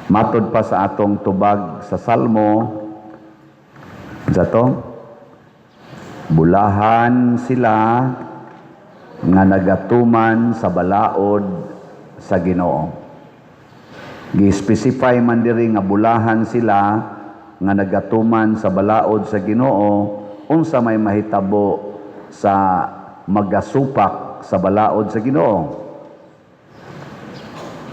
Matod pa sa atong tubag sa Salmo, sa to, bulahan sila nga nagatuman sa balaod sa Ginoo. Gi-specify man diri nga bulahan sila nga nagatuman sa balaod sa Ginoo. Unsa may mahitabo sa magasupak sa balaod sa Ginoo?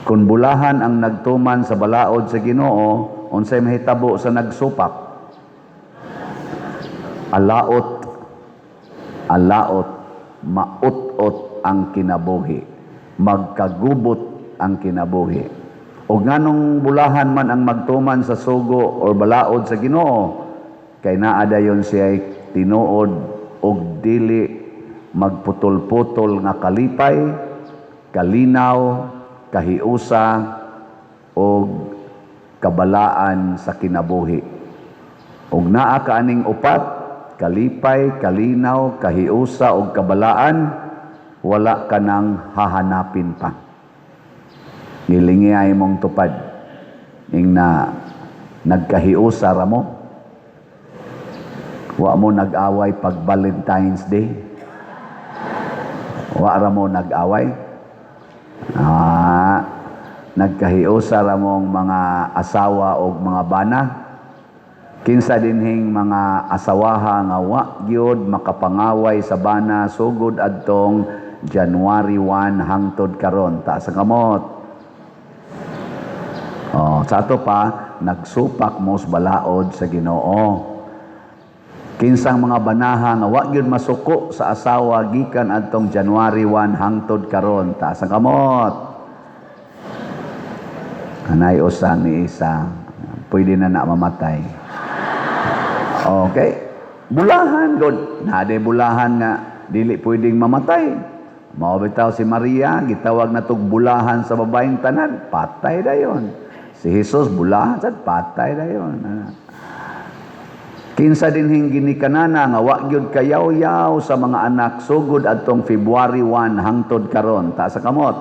Kung bulahan ang nagtuman sa balaod sa Ginoo, unsay mahitabo sa nagsupak? Alaot, alaot, maut-ot ang kinabuhi, magkagubot ang kinabuhi. O nganong bulahan man ang magtuman sa sugo or balaod sa Ginoo? Kay naa dayon siya tinuod og dili magputol-putol nga kalipay, kalinaw, kahiusa og kabalaan sa kinabuhi. Og naa ka aning upat, kalipay, kalinaw, kahiusa og kabalaan, wala ka nang hahanapin pa. Ngilingi mong tupad. Ing na nagkahiusa ra mo. Wa mo nag-away pag Valentine's Day. Wa ra mo nag-away. Ah, nagkahiusa ra mong mga asawa og mga bana. Kinsa dinhing mga asawaha nga wa gyud makapangaway sa bana sugod adtong January 1 hangtod karon? Taas ang kamot. Oh, sa ato pa nagsupak mo sa balaod sa Ginoo. Kinsang mga banaha nga wa gyud masuko sa asawa gikan adtong January 1 hangtod karon? Taas ang kamot. Anay usa ni isa. Pwede na na mamatay. Okay. Bulahan god. Nade bulahan nga dili pwedeng mamatay. Mao bitaw si Maria gitawag na tog bulahan sa babaeng tanan, patay dayon. Si Jesus bulahan sad, patay dayon. Kinsa dinhing ginikanana nga wa gyud kayaw-yaw sa mga anak sugod adtong February 1 hangtod karon? Taas sa kamot.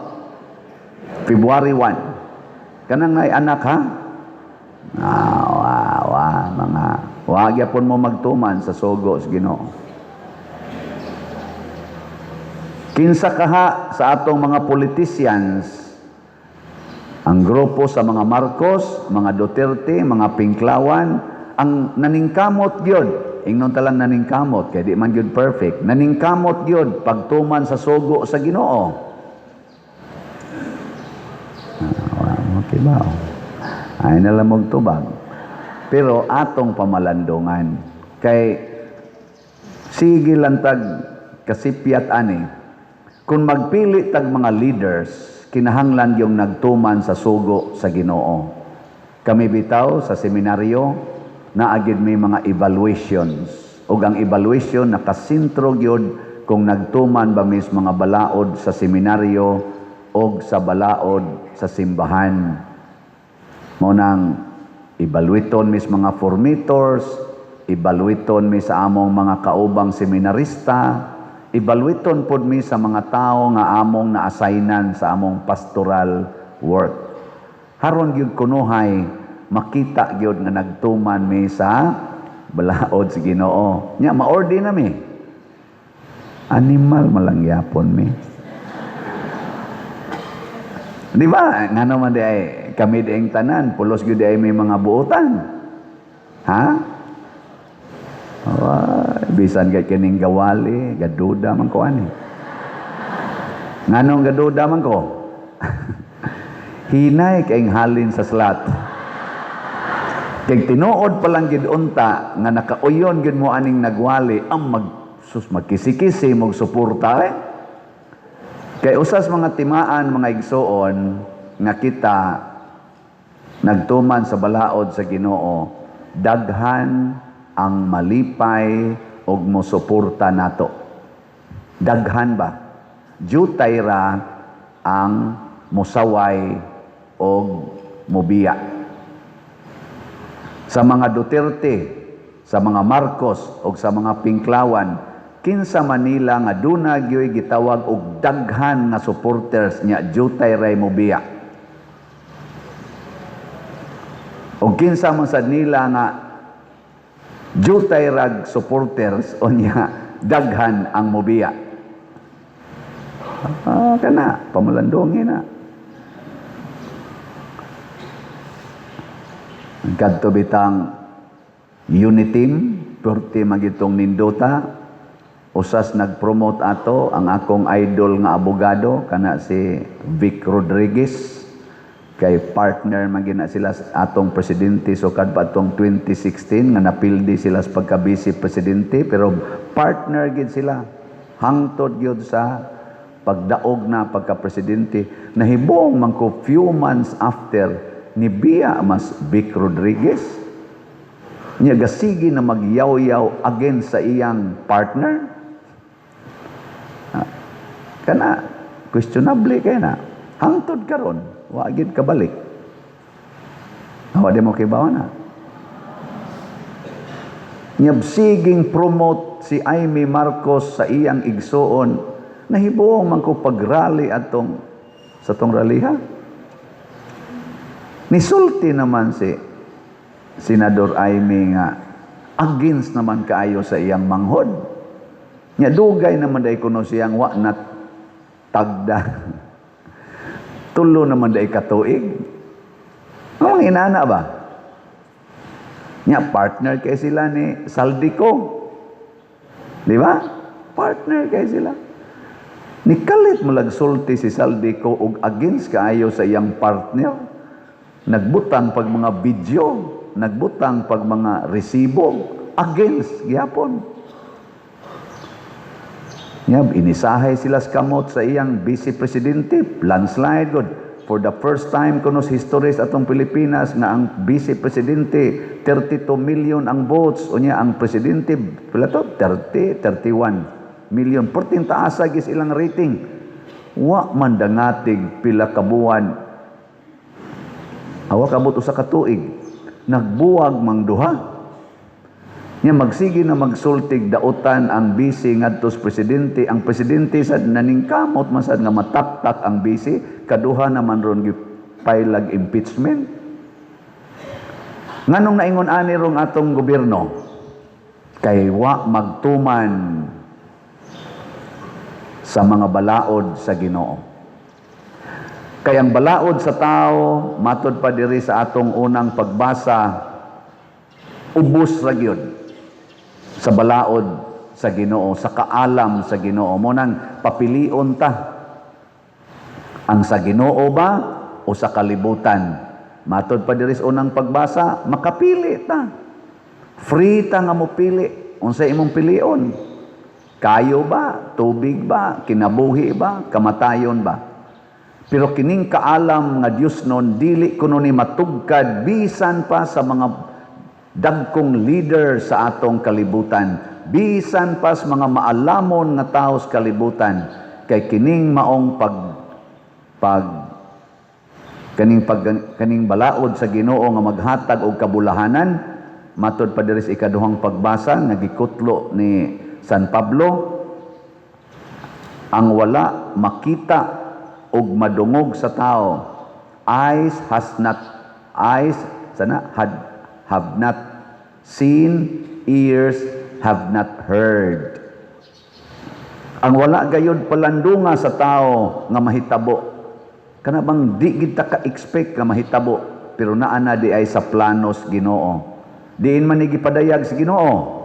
February 1. Kanang nay anak, ha? Ah, wa, wa, mga wa gyapon mo magtuman sa sugo sa Ginoo. Kinsa kaha sa atong mga politicians, ang grupo sa mga Marcos, mga Duterte, mga Pinklawan, ang naningkamot gyud, ingnon talang naningkamot, kay di man gyud perfect, naningkamot gyud pagtuman sa sugo sa Ginoo? Ah, okay ba? Ay na lang tubag. Pero atong pamalandungan kay sige lang tag kasipyat ani. Kung magpili tag mga leaders, kinahanglan yung nagtuman sa sugo sa Ginoo. Kami bitaw sa seminaryo, naa gyud may mga evaluations. Ug ang evaluation nakasentro gyud kung nagtuman ba mis mga balaod sa seminaryo og sa balaod sa simbahan. Mao nang evaluaton mis mga formators, evaluaton mi sa among mga kaubang seminarista, evaluaton pod mi sa mga tao nga among na-assignan sa among pastoral work. Haron gyud kunuhay makita gyud nga nagtuman mi sa balaod sa Ginoo. Nya ma-ordain na mi. Animal malang yapon mi. Di ba? Ngano man di ay kami di ang tanan, pulos gyud di ay may mga buotan. Ha? Ay, bisan kay kining gawali, gaduda man ko ani. Nganong gaduda man ko? Hinay kay halin sa slot. Kay tinuod pa lang gid unta nga nakauyon gid mo aning nagwali ang mag sus magkisi-kisi mo suporta eh. Kay usas mga timaan, mga igsuon, nga kita nagtuman sa balaod sa Ginoo, daghan ang malipay og mosuporta nato. Daghan ba? Jutay ra ang musaway og mobiya. Sa mga Duterte, sa mga Marcos og sa mga Pinklawan, kinsa Manila nga duna gyoy gitawag og daghan nga supporters nya jutay ray mobiya? O kinsa man sad nila nga jutay rag supporters, unya daghan ang mobiya. Ah, kana pamalandungi na. Kadto bitang Uniteam, perti magitong nindota, usas nagpromote ato ang akong idol nga abogado kana si Vic Rodriguez, kay partner man gina sila sa atong presidente sukad pa atong 2016 nga napildi sila sa pagka-vice presidente, pero partner gid sila hangtod gyud sa pagdaog na pagka-presidente. Nahibong man ko few months after nibiya mas Vic Rodriguez niya, gasigi na magyaw-yaw against sa iyang partner. Ah, kana questionable kay na hangtod karon wa gid kabalik. Wa di mo kibaw na Nyab siging promote si Imee Marcos sa iyang igsuon. Nahibuong man ko pagrally atong sa tong raliha. Nisulti naman si Senador Imee nga against naman kaayo sa iyang manghod. Nya dugay naman day kuno siyang wa na tagda. 3 naman day katuig. Ang mga inana ba? Nya partner kay sila ni Zaldy Co. Di ba? Partner kay sila. Nikalit mo sulti si Zaldy Co og against kaayo sa iyang partner. Nagbutang pag mga video, nagbutang pag mga resibo against gihapon. Nya inisahay sila sa kamot sa iyang vice presidente, landslide good. For the first time kuno sa history sa atong Pilipinas nga ang vice presidente 32 million ang votes, unya ang presidente pila to, 30, 31 million. Perting taasa gis ilang rating. Wa man dangatig pila ka buwan. Awa kabot usa ka tuig. Nagbuwag mang duha. Nya magsige na magsultig dautan ang bise ngadto sa presidente. Ang presidente sad naningkamot man sad nga mataptak ang bise, kaduha naman ron gipailag impeachment. Nganong naingon ani rong atong gobyerno? Kay wa magtuman sa mga balaod sa Ginoo. Kay ang balaod sa tao, matod pa diri sa atong unang pagbasa, ubos ra gyud sa balaod sa Ginoo, sa kaalam sa Ginoo. Mo nang papilion ta ang sa Ginoo ba o sa kalibutan. Matod pa diri sa unang pagbasa, makapili ta. Free ta nga mopili. Unsa imong pilion? Kayo ba? Tubig ba? Kinabuhi ba? Kamatayon ba? Pero kining kaalam nga Dios nun, dili kuno ni matugkad bisan pa sa mga dagkong leader sa atong kalibutan, bisan pa sa mga maalamon nga tao sa kalibutan, kay kining maong pag pag kaning pag kaning balaod sa Ginoo nga maghatag og kabulahanan, matod pa diri sa ikaduhang pagbasa nga gikutlo ni San Pablo, ang wala makita og madungog sa tao, eyes has not, eyes sana had have not seen, ears have not heard. Ang wala gayod palandunga sa tao nga mahitabo, kana bang di gid ta ka-expect nga mahitabo, pero naa na di ay sa planos Ginoo. Diin man ni gipadayag sa Ginoo?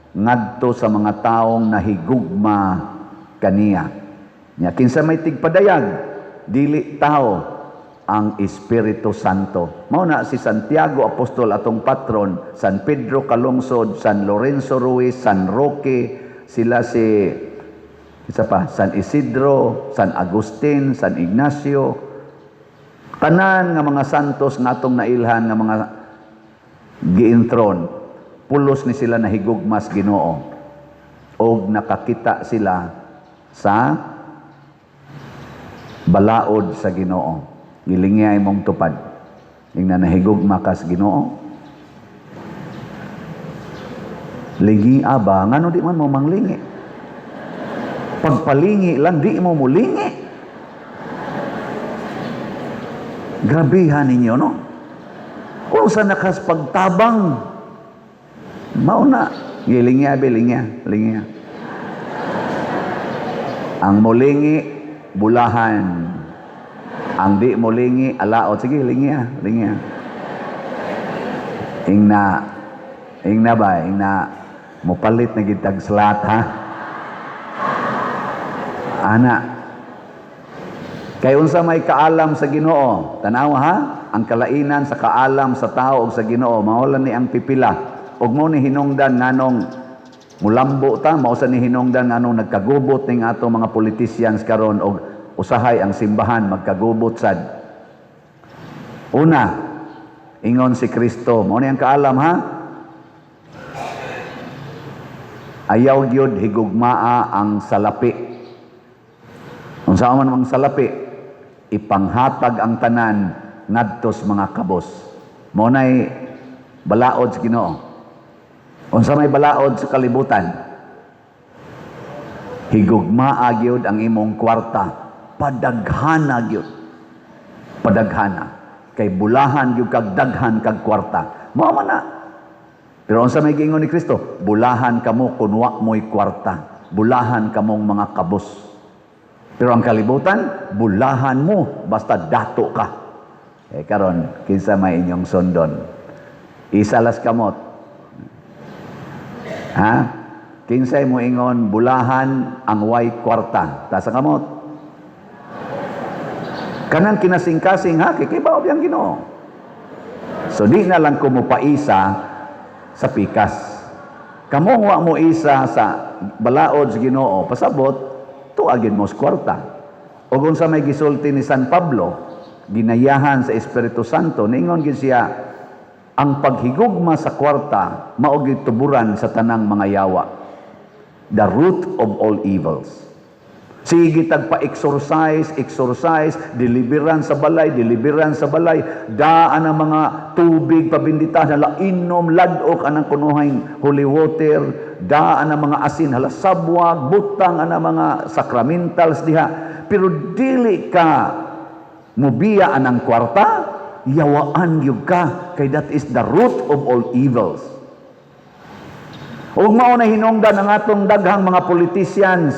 Ngadto sa mga taong nahigugma kaniya. Nya kinsa may tigpadayag? Dili tao, ang Espiritu Santo. Mao na si Santiago Apostol atong patron, San Pedro Calungsod, San Lorenzo Ruiz, San Roque, sila si isa pa, San Isidro, San Agustin, San Ignacio, tanan nga mga santos nga atong nailhan nga mga giintron, pulos ni sila nahigugmas Ginoo og nakakita sila sa balaod sa Ginoo. Gilingay mong tupad. Ingna nahigugma kas Ginoo. Lingi aba, ngano di man mo manglingi? Pagpalingi lang, di mo mulingi. Grabehan ninyo, no? Unsa na kas pagtabang? Mao na. Gilingya, bilingya, lingya. Ang mulingi, bulahan. Ang di mulingi, alaot. Sige, lingya, lingya. Ingna, ingna ba, ingna, mupalit na gitag slat, ha? Ana, kay unsa may kaalam sa Ginoo? Tanawa ha, ang kalainan sa kaalam sa tao ug sa Ginoo, mao lang ni ang pipila. Ug mo ni hinungdan nganong mulambo ta, mao sa ni hinungdan nganong nagkagubot ning ato mga politicians karon og usahay ang simbahan magkagubot sad. Una, ingon si Kristo, mao ni ang kaalam ha. Ayaw gyud higugmaa ang salapi. Unsa man ang salapi? Ipanghatag ang tanan ngadto sa mga kabos. Mao nay balaod sa Ginoo. Unsa may balaod sa kalibutan? Higugmaa gyud ang imong kwarta, padaghana gyud. Padaghana. Kay bulahan gyud kag daghan kag kwarta. Mao man na. Pero unsa may giingon ni Kristo? Bulahan kamo kun wa mo'y kwarta. Bulahan kamong mga kabos. Pero ang kalibutan, bulahan mo basta dato ka. Eh karon, kinsa may inyong sundon? Isa las kamot. Ha? Kinsay mo ingon bulahan ang way kwarta? Taas ang kamot. Kanang kinasing-kasing ha, kay kibaw ang Ginoo. So di na lang ko mopaisa sa pikas. Kamo wa mo isa sa balaod sa Ginoo, pasabot tuagin mo sa kwarta. O kung sa may gisulti ni San Pablo, ginayahan sa Espiritu Santo, niingon gid siya, ang paghigugma sa kwarta mao gyud tuburan sa tanang mga yawa. The root of all evils. Sige tag pa-exorcise, exorcise, deliverance sa balay, deliverance sa balay, daan ang mga tubig pabindita, hala inom, ladok anang kunuhay holy water, daan ang mga asin, hala sabwag, butang ang mga sacramentals diha. Pero dili ka mubiya anang kwarta, yawaan gyud ka, kay that is the root of all evils. Ug mao na hinungdan ang atong daghang mga politicians,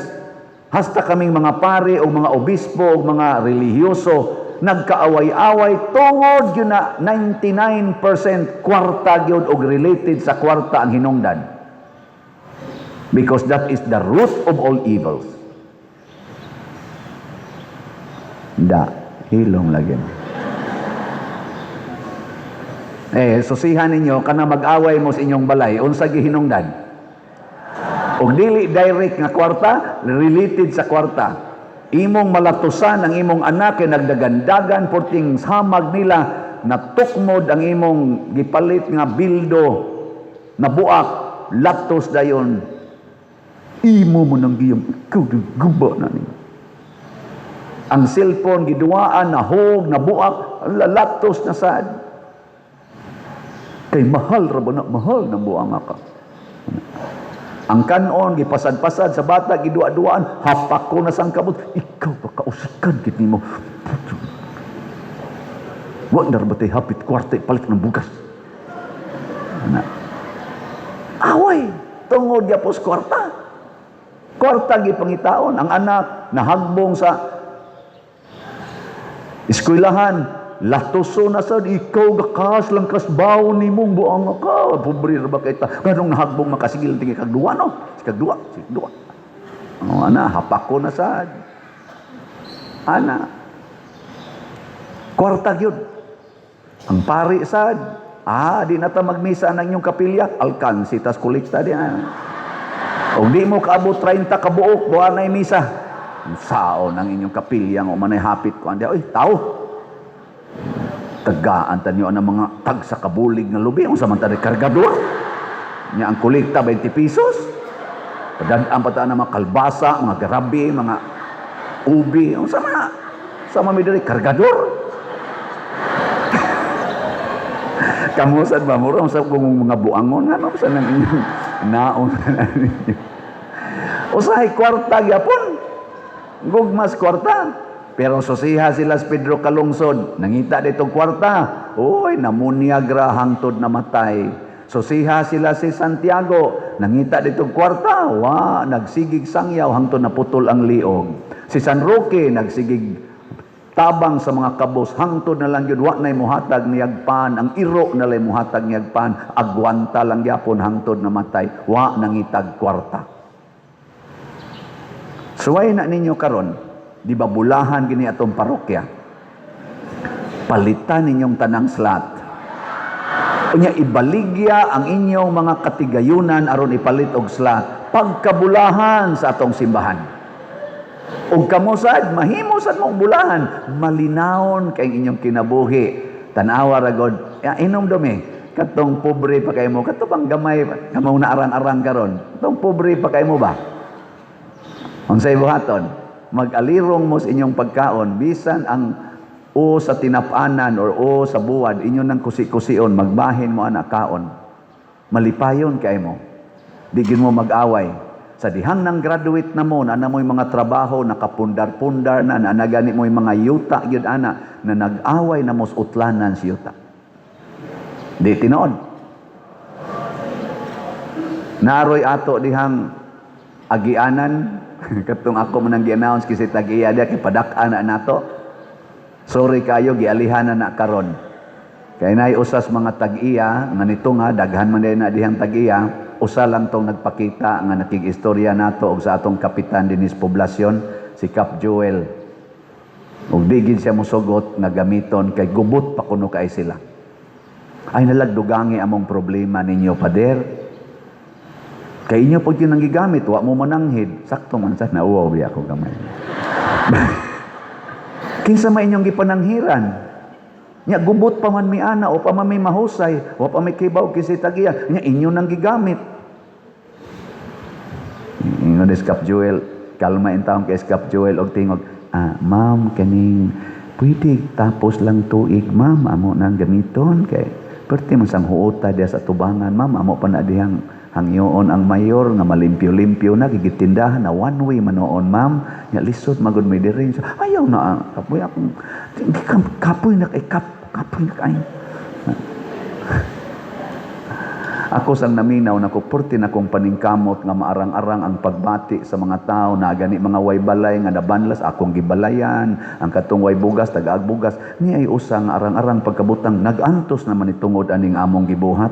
hasta kaming mga pare o mga obispo o mga relihiyoso, nagkaaway-away tungod gyud na 99% kwarta gyud og related sa kwarta ang hinungdan. Because that is the root of all evils. Da, hilong lagi. Eh, susihan ninyo, kana mag-away mo sa inyong balay, unsa gihinungdan? Og dili direct nga kwarta, related sa kwarta. Imong malatusan ang imong anak kay nagdagandagan porting samag nila, natukmod ang imong gipalit nga bildo, nabuak, latos dayon. Imo mo nang giyam, ikaw guba na ninyo. Ang cellphone giduwaan, nahog, nabuak, lalatos na sad. Kay mahal ra ba na, mahal ng buang ka. Ang kanon, gipasad-pasad sa bata, giduwa-duwaan, hapak ko na sang kamot, ikaw ba kausikan gid nimo? Wa na ra ba tay hapit kwarta palit ng bugas? Ana. Away, tungod gyapos kwarta. Kwarta gipangitaon ang anak nahagbong sa eskwelahan, latuso na sad, ikaw gakas lang kas bawon nimong buang ka, pobre ra ba kay ta, nganong nahagbong makasigil tingi kag duwa no, kag duwa, sige duwa. Oh, ana, hapak ko na sad. Ana. Kwarta gyud. Ang pari sad, di na ta magmisa ng inyong kapilya, alkansi tas kolekta di na. Og di mo kaabot 30 ka buok, buwan na misa. Saon ang inyong kapilya nga manay hapit ko andi. Oy, tao. Tagaan ta niyo ang mga tag sa kabulig nga lubi unsa man ta kargador. Nya ang kolekta 20 pesos. Padad-an pa ta ng mga kalbasa, mga garabi, mga ubi, unsa man na? Sa man mi diri kargador. Kamusan ba mura sa kung mga buangon ano sa nang inyong naon na ninyo. Usahay kwarta gyapon. Gugmas kwarta. Pero susiha sila sa Pedro Kalungsod, nangita dito kwarta. Uy, namunyag ra hangtod namatay. Susiha sila si Santiago, nangita dito kwarta, wa, nagsigig sangyaw hangtod naputol ang liog. Si San Roque, nagsigig tabang sa mga kabos hangtod na lang yun wa nay muhatag niyagpan, ang iro na lang muhatag niyagpan, agwanta lang gyapon hangtod namatay, wa nangitag kwarta. Suway na ninyo karon, di ba bulahan gini atong parokya? Palitan ninyong tanang slot. Unya ibaligya ang inyong mga katigayunan aron ipalit og slot pagkabulahan sa atong simbahan. Ug kamo sad, mahimo sad mong bulahan, malinawon kay inyong kinabuhi. Tanawa ra god, ya, inom dumi. Katong pobre pa kay mo, kato bang gamay, kamo na arang-arang karon. Katong pobre pa kay mo ba? Unsay buhaton? Mag-alirong mo sa inyong pagkaon, bisan ang o sa tinapanan or o sa buwad, inyo nang kusi-kusion, magbahin mo ana kaon. Malipayon kay mo. Di gid mo mag-away. Sa dihang nang graduate na mo, na mo'y mga trabaho, nakapundar-pundar na, na gani mo'y mga yuta gyud ana, na nag-away na mos utlanan si yuta. Di tinuod. Naroy ato dihang agianan, katong ako man ang gi-announce kasi tag-iya diya kay padak-an na nato. Sorry kayo, gialihan na na karon. Kay nay usas mga tag-iya nga nito nga daghan man na dihang tag-iya, usa lang tong nagpakita nga nakig-istorya nato og sa atong kapitan dinis poblasyon, si Cap Joel. Ug di gid siya mosugot nga gamiton kay gubot pa kuno kay sila. Ay nalagdugangi among problema ninyo, pader. Kay inyo pag yun ang gigamit, wa mo mananghid. Sakto man sa nauwaw biya ako gamay. Kinsa may inyong gipananghiran? Nya gubot pa man mi ana o pa man mi mahusay, wa pa mi kibaw kisi tagiya, nya inyo nang gigamit. Ingon ni Cap Joel, kalma in taong kay Cap Joel og tingog, "Ah, ma'am, kaning pwede tapos lang tuig, ma'am, amo nang gamiton kay perti man sang huota diya sa tubangan, ma'am, amo pa na dihang hangyoon ang mayor nga malimpyo-limpyo na gigitindahan na one way manoon, ma'am, nya lisod magud may diri." So, ayaw na, ah, kapoy akong kapoy na kay kap kapoy na kay ako sang naminaw nako, purti na kong paningkamot nga maarang-arang ang pagbati sa mga tao na gani mga way balay nga nabanlas akong gibalayan ang katong way bugas, tagaag bugas ni ay usa nga arang-arang pagkabutang nagantos naman ni tungod aning among gibuhat.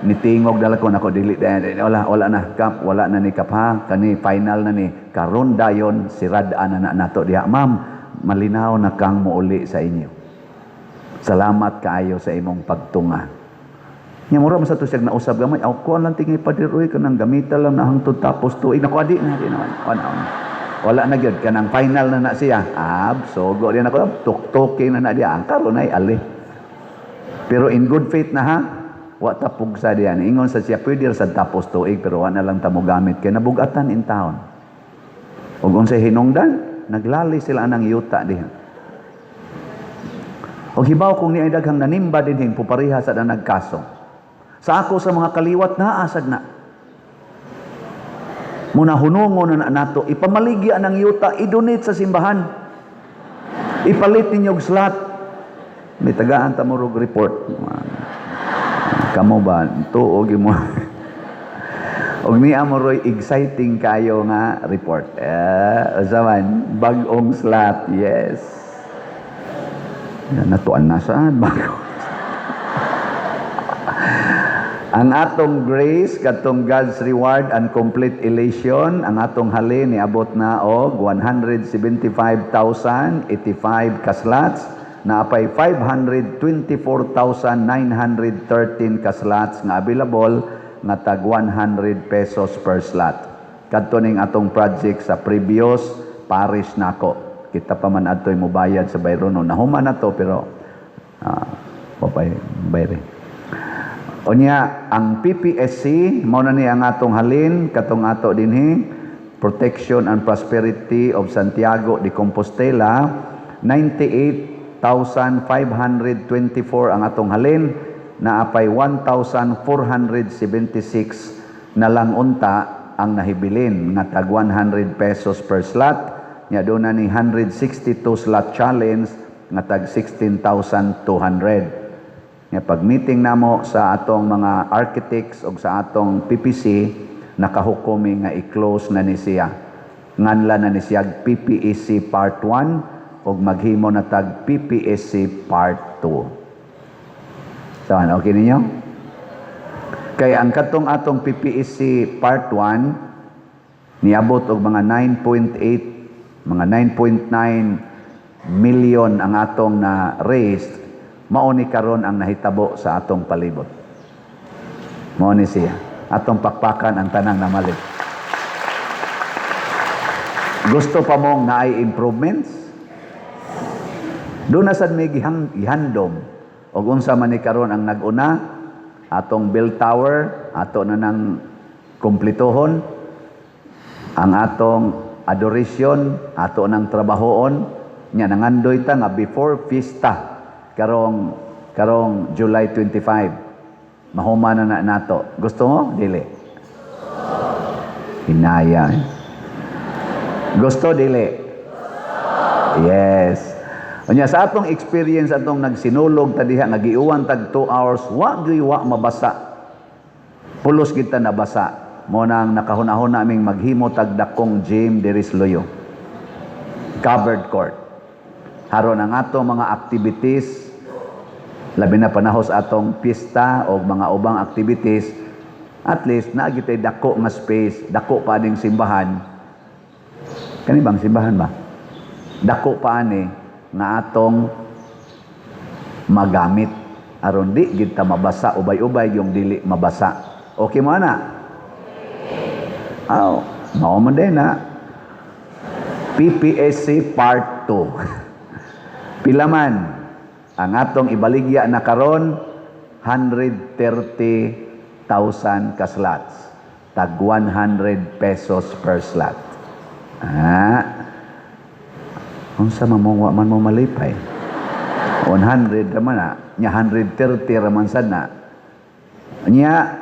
Nitingog dala ko nako, dili dili, wala wala na kap, wala na ni kap ha, kani final na ni karon, dayon sirad-an na, na nato diha. Ma'am, malinaw na kang muuli sa inyo, salamat kaayo sa imong pagtunga. Nya mura man sa to siya nausab gamay. Ako lang tingin, pader uy, kanang gamita lang na hangtod tapos tuig. Nako, adi na, di naman. Wala, wala. Wala na gyud kanang final na na siya. Ab, sogo din ako, tuktukin na na diya. Ang karon ay ali. Pero in good faith na ha. Wa ta pugsa diyan. Ingon sa siya pwede ra sad tapos tuig pero wa na lang ta mo gamit kay nabugatan in town. Ug unsay hinungdan, naglali sila anang yuta diha. Og hibaw kung niay daghang nanimba dinhing pupariha sa na nagkaso. Sa ako sa mga kaliwat naa sad na. Muna hunungon na nato, ipamaligya ng yuta, i-donate sa simbahan. Ipalit ninyo og slot. May tagaan ta mo rog report. Kamo ba tuo mo? Og niya mo roy exciting kayo nga report. Eh, usa man, bag-ong slot. Yes. Natuan na saan bago. Ang atong grace katong God's reward and complete elation, ang atong halin niabot na og 175,085 ka slots, naapay 524,913 ka slots nga available nga tag 100 pesos per slot. Kadto ning atong project sa previous parish nako. Kita pa man adtoy mobayad sa bayrono. Nahuman na to pero papay bayre. Unya, ang PPSC, mao na ni ang atong halin, katong ato dinhi, Protection and Prosperity of Santiago de Compostela, 98,524 ang atong halin, naapay 1,476 na lang unta ang nahibilin nga tag 100 pesos per slot. Nya doon na ni 162 slot challenge nga tag 16,200. Nga pag meeting namo sa atong mga architects o sa atong PPC, nakahukom nga i-close na ni siya. Nganla na ni siya PPSC Part 1 ug maghimo na tag PPSC Part 2. So, okay ninyo? Kay ang katong atong PPSC Part 1 niabot og mga 9.8, mga 9.9 million ang atong na raised. Mao ni karon ang nahitabo sa atong palibot. Mao ni siya. Atong pakpakan ang tanang namalit. Gusto pa mong naay improvements? Doon na sad may gihandom og unsa man ni karon ang nag-una, atong bell tower ato na nang kumpletohon, ang atong adoration ato nang trabahoon. Nya nangandoy ta nga before fiesta karong July 25 mahuman na na nato. Gusto mo dili? Hinaya, eh. Gusto dili? Yes. Unya sa atong experience, atong nagsinulog ta diha nga giuwan tag 2 hours, wa gyud wa mabasa. Pulos kita nabasa. Mo nang nakahuna-huna aming maghimo tag dakong gym diri sa Luyo. Covered court. Haron ang atong mga activities, labi na panahos atong pista o mga ubang activities, at least naa gitay dako nga space, dako pa ning simbahan. Kani bang simbahan ba? Dako pa ani nga atong magamit aron di gid ta mabasa, ubay-ubay yung dili mabasa. Okay mo ana? Aw, mao man din na. PPSC Part 2. Pila man ang atong ibaligya na karon? 130,000 ka slots. Tag 100 pesos per slot. Ah. Unsa man mo, wa man mo malipay? 100 raman na, nya 130 raman sad na. Nya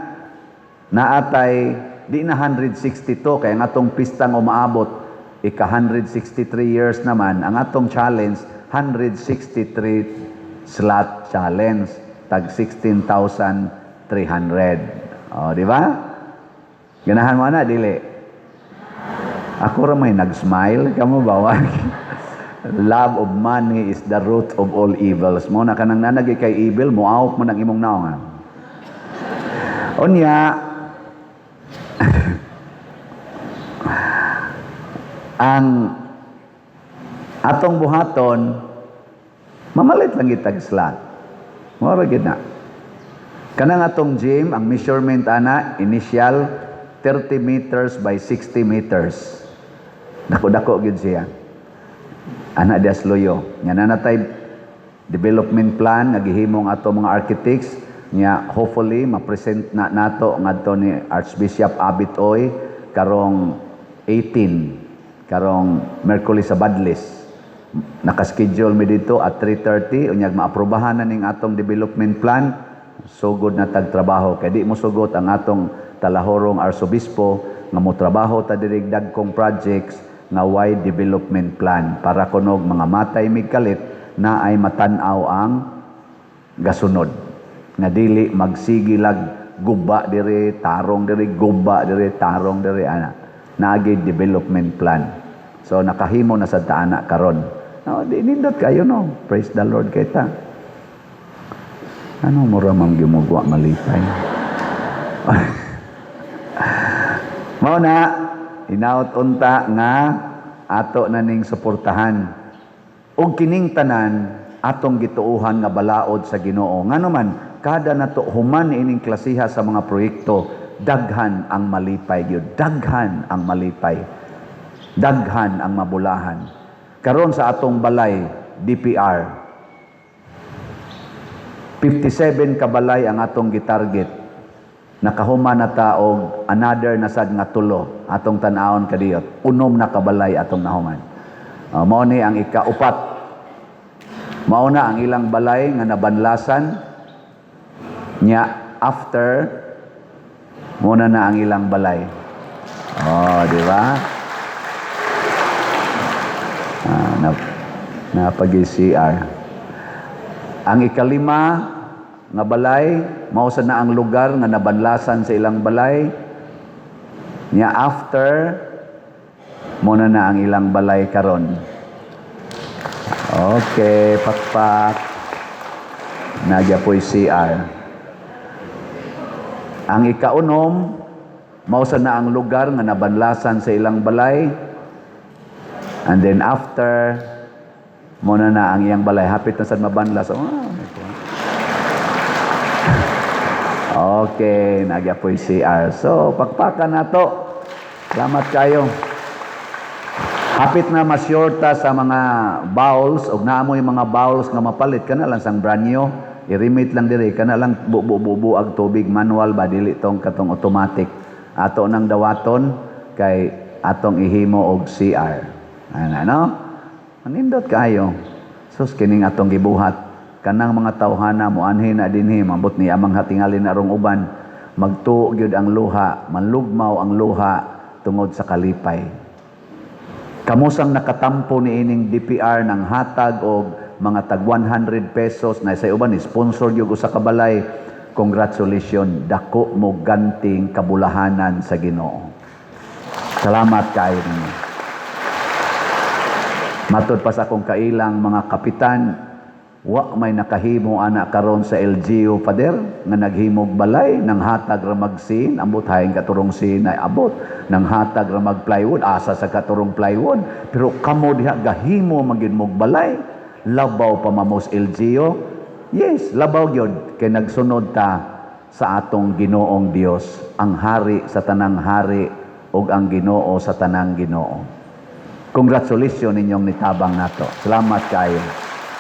naatay di na 162 kay ang atong pistang umaabot ika 163 years naman. Ang atong challenge, 163 slot challenge, tag 16,300. Oh, di ba? Ganahan mo na dili? Ako ra may nag-smile, kamo ba wa? Love of money is the root of all evils. Mo na kanang nanagi kay evil, moawok mo ng imong naong. Ah. Unya, ang atong buhaton, mamalit lang gitag slot. Mora gid na. Kanang atong gym, ang measurement ana, initial 30 meters by 60 meters. Dako-dako gid siya. Ana dias Luyo. Nya na natay development plan nga gihimong ato mga architects. Nya hopefully ma-present na nato ngadto ni Archbishop Abit Oy karong 18, karong Merkulis sa Badlis. Nakaschedule mi dito at 3:30. Unyag maaprobahan na ning atong development plan, sugod na tag trabaho kay di mo sugot ang atong talahorong arsobispo nga mo trabaho ta diri dagkong projects nga wide development plan para kunog mga matay mig kalit na ay matan-aw ang gasunod nga dili magsigilag guba diri, tarong diri, guba diri, tarong diri. Ana naagi development plan, so nakahimo na sa taana karon. No, di nindot kayo, no? Praise the Lord kay ta. Ano mo ra man gimugwa malipay? Mao na hinaut unta nga ato na ning suportahan. Ug kining tanan atong gituohan nga balaod sa Ginoo. Ngano man kada nato human ining klasiha sa mga proyekto, daghan ang malipay gyud, daghan ang malipay. Daghan ang mabulahan. Karon sa atong balay DPR, 57 ka balay ang atong gitarget. Nakahuman na ta og another na sad nga tulo atong tan-awon kadiyot. 6 na kabalay atong nahuman. Mao ni ang ikaupat. Mao na ang ilang balay nga nabanlasan. Nya after muna na ang ilang balay. Oh, di ba? Na pag CR. Ang ikalima nga balay, mao sa na ang lugar nga nabanlasan sa ilang balay. Nya after mo na na ang ilang balay karon. Okay, pakpak. Nagya po'y CR. Ang ikaunom, mao sa na ang lugar nga nabanlasan sa ilang balay. And then after, mo na na ang iyang balay. Hapit na sad mabanlas. Oh, okay, nagya po'y CR. So, pakpakan na to. Salamat kayo. Hapit na masyorta sa mga bowls og naamoy mga bowls nga mapalit kana lang sang brand new, i-remit lang diri, kana lang bu bu ag tubig, manual ba, dili tong katong automatic. Ato nang dawaton kay atong ihimo og CR ana, no? Manindot kayo. Sus, kining atong gibuhat, kanang mga tawhana moanhi na dinhi, mambot ni amang hatingalin arong uban, magtuo gyud ang luha, manlugmaw ang luha tungod sa kalipay. Kamusang nakatampo ni ining DPR ng hatag og mga tag 100 pesos na sa uban ni sponsor gyud usa ka balay. Congratulations, dako mo ganting kabulahanan sa Ginoo. Salamat kaayo ninyo. Matod pa sa akong kailang mga kapitan, wa may nakahimo ana karon sa LGU, Father, nga naghimog balay nang hatag ra magsin, ambot hain katurong sin ay abot nang hatag ra mag plywood, asa sa katurong plywood, pero kamo diha gahimo man gyud mog balay, labaw pa mamos LGU. Yes, labaw gyud kay nagsunod ta sa atong Ginoong Dios, ang hari sa tanang hari ug ang Ginoo sa tanang Ginoo. Congratulations ninyong nitabang nato. Salamat kayo.